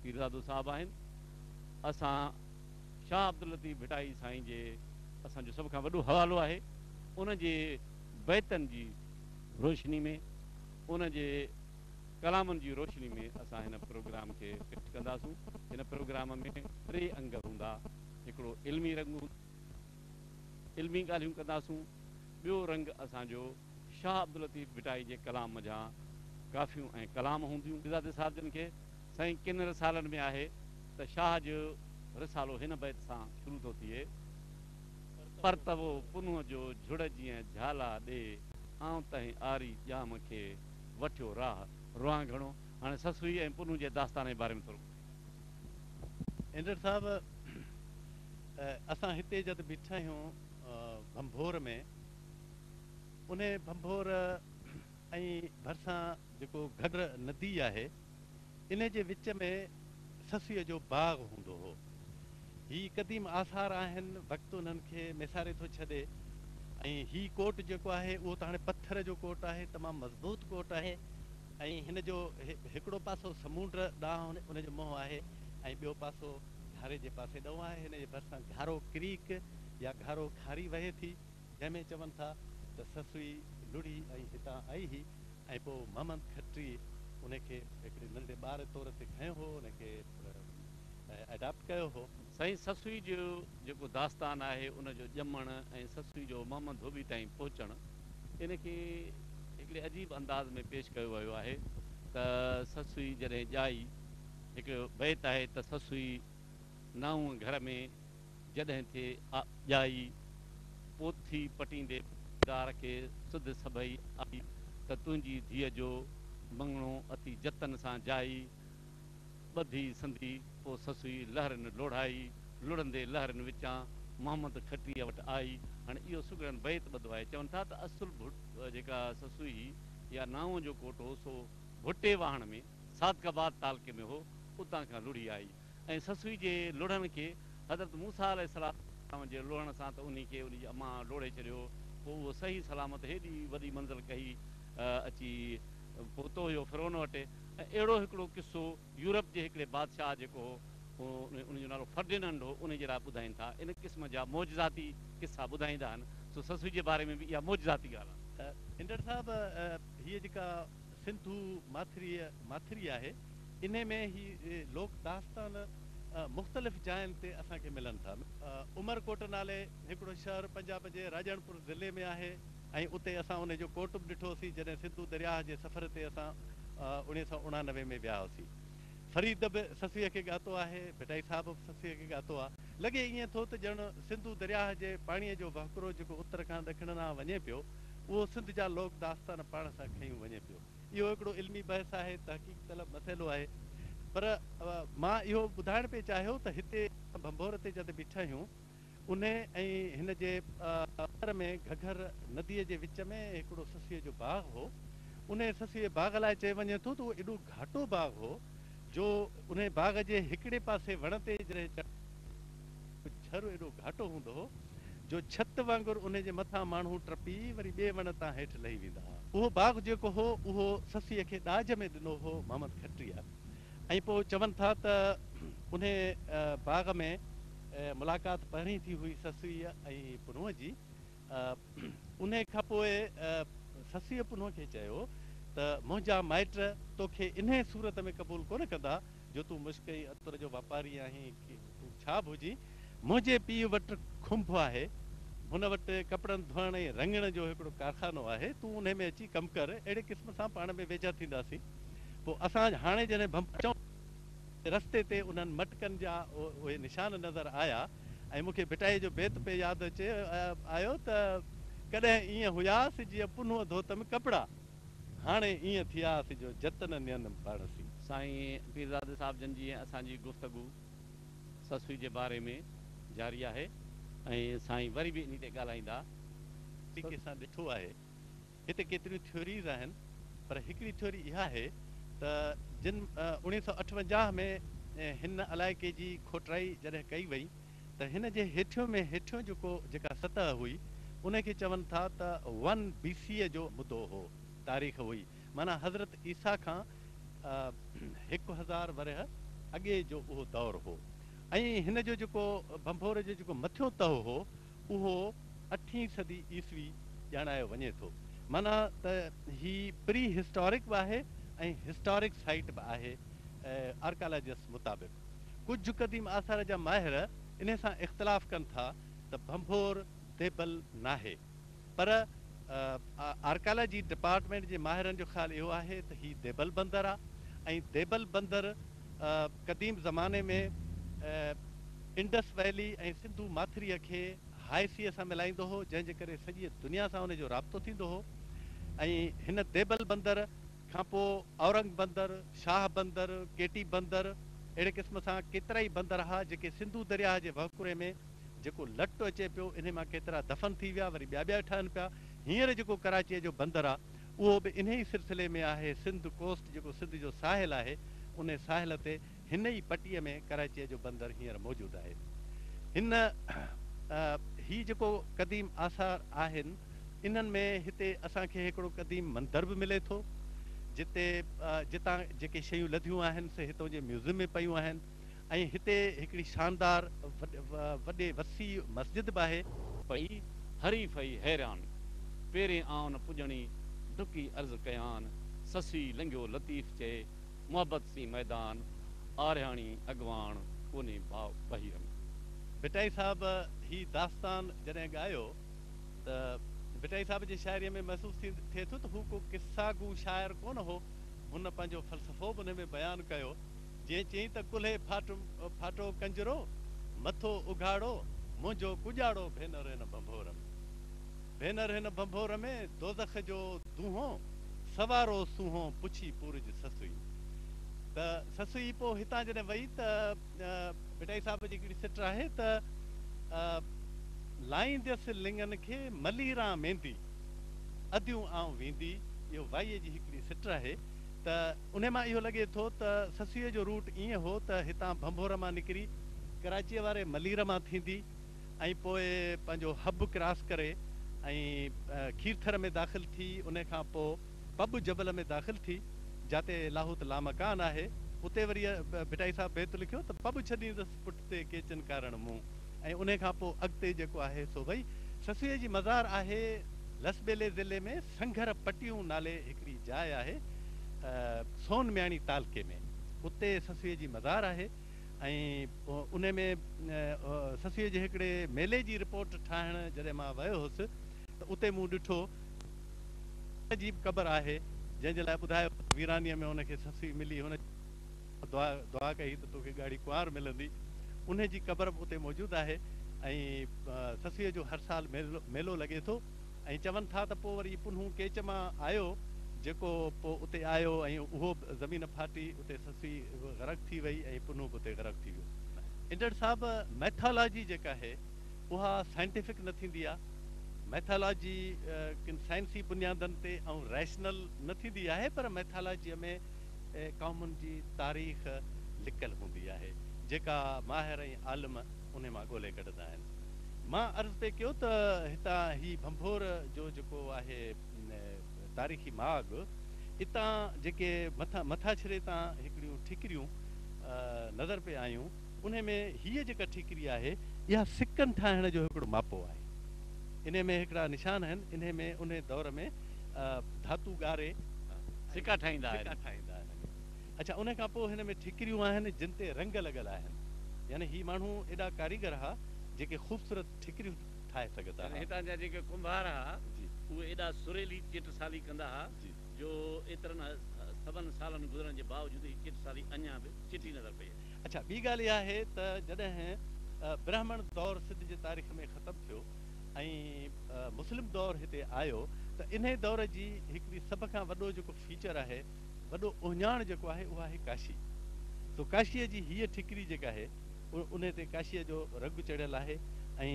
پيرزادو صاحب آهن. اسان شاهه عبداللطيف ڀٽائي سائين جي اسان جو سڀ کان وڏو حوالو آهي، ان جي بيتن جي روشني ۾، ان جي ڪلامن جي روشني ۾ اسان هن پروگرام کي پيش ڪنداسون. هن پروگرام ۾ ٽي انگ هوندا، هڪڙو علمي رنگ هوندو، علمي ڳالهيون ڪنداسون، ٻيو رنگ اسان جو شاهه عبداللطيف ڀٽائي جي ڪلام منجهان ڪافيون ۽ ڪلام هونديون. پيرزادي صاحب جن کي سائين ڪن رسالن ۾ آهي ته شاهه جو رسالو هن بيت سان شروع ٿو ٿئي، پرتوو پنهونء جو جهڙ جيئن جهالا ڏي، آئون تنهن آري ڄام کي وٺيو راهه روئان گهڻو. هاڻي سسئي ۽ پنهون جي داستان جي باري ۾ ٿورو ٻڌايو. انڊر صاحب اسان هتي جت بيٺا آهيون ڀنڀور ۾، انهي ڀنڀور ۽ ڀرسان جيڪو گهگهر ندي آهي، انهي جي وچ ۾ سسئيء جو باغ هوندو هو. هي قديم آثار آهن، وقت انهن کي ميساري ٿو ڇڏي ۽ هي ڪوٽ جيڪو آهي اهو ته هاڻي پٿر جو ڪوٽ آهي، تمام مضبوط ڪوٽ آهي ۽ هن جو هڪڙو پاسو سمونڊ ڏانهن ان جو منهن آهي ۽ ٻيو پاسو گهاري جي پاسي ڏانهن آهي. هن جي ڀرسان گهارو ڪريڪ يا گهارو کاري وهي ٿي، جنهن ۾ چون ٿا ته سسئي لڙهي ۽ هتان آئي هئي. ۽ پوء محمد کٽري ان کي هڪڙي ننڍي ٻار طور تي کنيو هو، ان کي اڊاپٽ ڪيو هو. سائين سسئي جو جيڪو داستان آهي ان جو ڄمڻ ۽ سسئي جو محمد ڌوٻي تائين پهچڻ ان کي هڪڙي عجيب انداز ۾ پيش ڪيو ويو آهي ته سسئي جڏهن ڄائي هڪڙو بيت آهي ته سسئي نائون گهر ۾ جڏهن ٿئي ڄائي، پوٿي پٽيندي پٽيدار کي سڌ سڀئي آئي، ته تنهنجي ڌيء جو مڱڻو اتي جتن سان جائي، ٻڌي سنڌي پوء سسئي لهرن لوڙهائي، لڙهندي لهرن وچان محمد کٽيء وٽ آئي. هاڻي اهو سگهڙن بيت ٻڌو آهي. چون ٿا ته اصل جيڪا سسئي هئي يا نائون جو ڪوٽ هو سو ڀٽي واهڻ ۾ صادق آباد تعلقي ۾ هو، اتان کان لڙهي آئي. ۽ سسئي جي لڙهڻ کي حضرت موسيٰ عليه السلام جي لڙهڻ سان ته انهي کي انهي جي امان لوڙهي ڇڏيو هو، پوء اهو صحيح سلامت هيڏي وڏي منزل ڪهي اچي پهتو هيو فرعون وٽ ۽ اهڙو هڪڙو قصو يورپ جي هڪڙي بادشاهه جيڪو هو انهي جو نالو فرڊيننڊ هو انهي جي لاء ٻڌائين ٿا ان قسم جا معجزاتي قصا ٻڌائيندا آهن سو سسئي جي باري ۾ به اها معجزاتي ڳالهه آهي. انڊر صاحب هيء جيڪا سنڌو ماٿريء ماٿري آهي، انهي ۾ هي لوڪ داستان مختلف جاين تي اسان کي ملن ٿا. عمر ڪوٽ نالي هڪڙو شهر پنجاب جي راڄڻپور ضلعي ۾ آهي ۽ اتي اسان انهي جو ڪوٽ به ڏٺوسين جڏهن سنڌو درياهه جي سفر تي اسان اڻيهه سؤ اڻانوي ۾ ويا هئاسين. فريد به سسئيء کي ڳاتو آهي، ڀٽائي صاحب به سسئيء کي ڳاتو آهي. لڳي ائين ٿو ته ڄڻ سنڌو درياهه جي پاڻيء جو وهڪرو جيڪو اتر کان ڏکڻ ڏانهن وڃي پيو، اهو سنڌ جا لوڪ داستان پاڻ سان کنيون وڃي پيو. اهو هڪڙو علمي بحث آهي، تحقيق طلب مسئلو آهي، پر مان اهو ٻڌائڻ پئي چاهيو ته هتي ڀنڀور تي جتي بيٺا آهيون، انهي ۽ هن جي اتر ۾ گهگهر نديء جي وچ ۾ هڪڙو سسئيء جو باغ هو. انهي سسئيء باغ لاء چيو وڃي ٿو ته اهو ايڏو گهاٽو باغ هو جو انهي باغ جي هڪڙي پاسي وڻ تي جڏهن چڙهبو جهر ايڏو گهاٽو هوندو هو جو ڇت وانگر انهي جي مٿان ماڻهو ٽپي وري ٻئي وڻ تان هيٺ لهي ويندا هئا. اهو باغ جيڪو هو اهو سسئيء کي ڏاج ۾ ڏنو هو محمد کٽريء ۽ پوء چون ٿا ته انهي باغ ۾ ملاقات پهرين ٿي هئي سسئيء ۽ پنهونء جي. انهي کان پوء سسئيء پنهونء کي چيو ته منهنجا مائٽ توکي انهي صورت ۾ قبول ڪونه ڪندا جو تون مشڪ ۽ عطر جو واپاري آهين، تون ڇا به هجين، منهنجي پيء وٽ کنڀ آهي، هن وٽ ڪپڙن ڌوئڻ ۽ رڱڻ جو هڪڙو ڪارخانو آهي، تون انهي ۾ اچي ڪم ڪر، اهڙي قسم سان پاڻ ۾ ويجها ٿينداسين. پوء اسان هاڻي جڏهن ڀنڀور اچون ته رستي تي انهن مٽڪن جا اهي نشان نظر آيا ۽ مون کي ڀٽائيء جو بيت پئي ياد اچي آيو ته ڪڏهن ائين هياس جيئن پنهونء ڌوتم ڪپڙا. هاڻي ائين ٿياس جو جتن نين پاڻ سين. سائين پيرزادي صاحب جن جي ۽ اسان جي گفتگو سسئي جي باري ۾ جاري آهي ۽ سائين وري به انهي تي ڳالهائيندا. طريقي سان ڏٺو آهي. هتي ڪيتريون ٿيوريز آهن پر هڪڙي ٿيوري اها آهي ته جن 1958 ۾ هن علائقي جي کوٽرائي جڏهن ڪئي وئي ته هن جي هيٺيون ۾ هيٺيون جيڪو جيڪا سطح هئي ان کي چون ٿا ته ون بي سيء جو مدو هو، تاريخ هئي، معنيٰ حضرت عيسيٰ کان 1000 ورهيه اڳي جو اهو دور هو ۽ هن جو جيڪو ڀنڀور جو جيڪو مٿيون تهه هو اهو اٺين صدي عيسوي ڄاڻايو وڃي ٿو. معنيٰ ته هي پري هسٽارڪ به آهي ۽ هسٽارڪ سائيٽ به آهي آرڪالاجسٽس مطابق. ڪجهه قديم آثار جا ماهر انهي سان اختلاف ڪن ٿا ته ڀنڀور ديبل ناهي پر آرڪالاجي ڊپارٽمينٽ جي ماهرن جو خيال اهو آهي ته هي ديبل بندر آ ۽ ديبل بندر قديم زماني ۾ انڊس ويلي ۽ سنڌو ماٿريء کي هاء سيء سان ملائيندو هو، جنهن جي ڪري سڄيء دنيا سان ان جو رابطو ٿيندو هو ۽ هن ديبل بندر کان پوء اورنگ بندر، شاهه بندر، ڪيٽي بندر اهڙي قسم سان ڪيترائي بندر ها جيڪي سنڌو درياهه جي وهڪري ۾ جيڪو لٽ اچي پيو انهي مان ڪيترا دفن ٿي ويا وري ٻيا ٻيا ٺهن پيا. هينئر جيڪو ڪراچيء جو بندر آ اهو به انهي ئي سلسلي ۾ آهي. سنڌ ڪوسٽ جيڪو سنڌ جو ساحل آهي انهي ساحل تي هن ئي پٽيء ۾ ڪراچيء جو بندر هينئر موجود آهي. هن هي جيڪو قديم آثار آهن انهن ۾ هتي اسان کي هڪڙو قديم مندر به ملي ٿو جتي جتان جيڪي شيون لڌيون آهن سي هتون جي ميوزيم ۾ پيون آهن ۽ هتي هڪڙي شاندار وڏي وسيع مسجد به آهي. پئي حريف ئي حيران، پيرين آئون پڄڻي، ڊڪي عرض ڪيان، سسئي لنگهيو لطيف چئي، محبت سين ميدان، آرياڻي اڳواڻ، ڪونهي ڀاء بهير ۾. ڀٽائي صاحب هي داستان جڏهن ڳايو ته ڀٽائي صاحب جي شاعريء ۾ محسوس ٿئي ٿو ته هو ڪو قصا گو شاعر ڪونه هو، هن پنهنجو فلسفو به ان ۾ بيان ڪيو، جيئن چيائين ته ڪلهي ڦاٽو ڪنجرو، مٿو اگهاڙو، منهنجو ڪڄاڙو ڀينر هن ڀنڀور ۾. ڀينر هن ڀنڀور ۾، دوزخ جو دونهون، سوارو سونهون، پڇي پورج سسئي. ته سسئي پوء هتان جڏهن وئي ته ڀٽائي صاحب جي هڪڙي سٽ آهي ته لائينديس لڱن کي مليران ميندي، اديون آئون ويندي. اهو وائيء جي هڪڙي سٽ آهي ته انهي مان اهو لڳي ٿو ته سسئيء جو روٽ ائين هو ته هتان ڀنڀور مان نڪري ڪراچيء واري ملير مان ٿيندي ۽ پوء پنهنجو حب ڪراس ڪري ۽ کيرٿر ۾ داخل ٿي انهي کان پوء پٻ جبل ۾ داخل ٿي جاتي لاهوت لامڪان آهي اتي وري ڀٽائي صاحب بيت لکيو ته پٻ ڇڏيندس پٺتي ڪيچن ڪارڻ مون ۽ انهي کان پوء اڳتي جيڪو آهي سو وئي سسئيء جي مزار آهي لسٻيلي ضلعي ۾ سنگهر پٽيون نالي هڪڙي جاء آهي سون مياڻي تعلقي ۾ اتي سسئيء جي مزار آهي ۽ انهي ۾ سسئيء جي هڪڙي ميلي جي رپورٽ ٺاهڻ جڏهن مان ويو هوس ته اتي مون ڏٺو ته جي به قبر آهي جنهن جي لاء ٻڌايو ته ويرانيء ۾ هن کي سسئي ملي هن دعا ڪئي ته توکي ڳاڙهي ڪنوار ملندي انهي جي قبر به اتي موجود آهي ۽ سسئيء جو هر سال ميلو لڳي ٿو. ۽ چون ٿا ته پوء وري پنهون ڪيچ مان آيو، جيڪو پوء اتي آيو ۽ اهو به زمين ڦاٽي، اتي سسئي غرق ٿي وئي ۽ پنهون به اتي غرق ٿي ويو. انڊڙ صاحب ميٿالاجي جيڪا آهي اها سائنٽيفڪ نه ٿيندي آهي. ميٿالاجي ڪن سائنسي بنيادن تي ۽ ريشنل نه ٿيندي آهي پر ميٿالاجيء ۾ قومن جي تاريخ لڪل هوندي آهي جيڪا ماهر ۽ عالم انهي مان ڳولي ڪڍندا آهن. مان عرض پئي ڪيو ته هتان هي ڀنڀور جو جيڪو آهي تاريخي ماڳ، اتان جيڪي مٿاڇري تان هڪڙيون ٺڪريون نظر پئي آيون، انهي ۾ هيء جيڪا ٺڪري آهي، اها سڪن ٺاهڻ جو هڪڙو ماپو آهي. انهي ۾ هڪڙا نشان آهن، انهي ۾ انهي دور ۾ ڌاتو ڳاري سڪا ٺاهيندا آهن. اڇا انهي کان پوء هن ۾ ٺڪريون آهن جن تي رنگ لڳل آهن. يعني هي ماڻهو ايڏا ڪاريگر ها جيڪي خوبصورت ٺڪريون ٺاهي سگهندا يعني ها. هتان جا جيڪي ڪنڀار ها اهي ايڏا سريلي چٽسالي ڪندا ها جو ايترن سون سالن گذرڻ جي باوجود هي چٽسالي اڃا به چٽي نظر پئي اچي. اڇا ٻي ڳالهه اها آهي ته جڏهن برهمڻ دور سنڌ جي تاريخ ۾ ختم ٿيو ۽ مسلم دور هتي آيو ته انهي دور جي هڪڙي سڀ کان وڏو جيڪو فيچر آهي وڏو اهڃاڻ جيڪو آهي اهو آهي ڪاشي. سو ڪاشيء جي هيء ٺڪري جيڪا آهي انهي تي ڪاشيء جو رنگ چڙهيل آهي ۽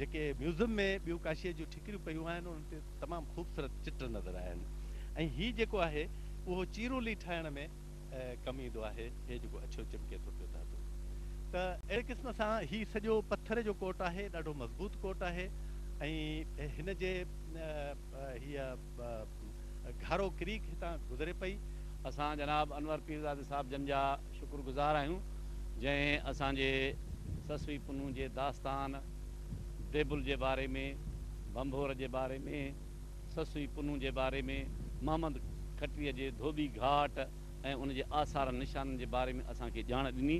جيڪي ميوزم ۾ ٻيون ڪاشيء جون ٺڪريون پيون آهن انهن تي تمام خوبصورت چٽ نظر آيا آهن ۽ هي جيڪو آهي اهو چيرولي ٺاهڻ ۾ ڪم ايندو آهي هي جيڪو اڇو چمڪي ٿو پيو ڌاتو ته اهڙي قسم سان هي سڄو پٿر جو ڪوٽ آهي ڏاڍو مضبوط ڪوٽ آهي ۽ هن جي هيء گهارو ڪريڪ هتان گذري پئي. اسان جناب انور پيرزادي صاحب جن جا شڪر گذار آهيون جنهن اسان جي سسئي پنهون جي داستان ديبل جي باري ۾، ڀنڀور جي باري ۾، سسئي پنهون جي باري ۾، محمد کٽريء جي ڌوٻي گهاٽ ۽ ان جي آثارن نشانن جي باري ۾ اسان کي ڄاڻ ڏني.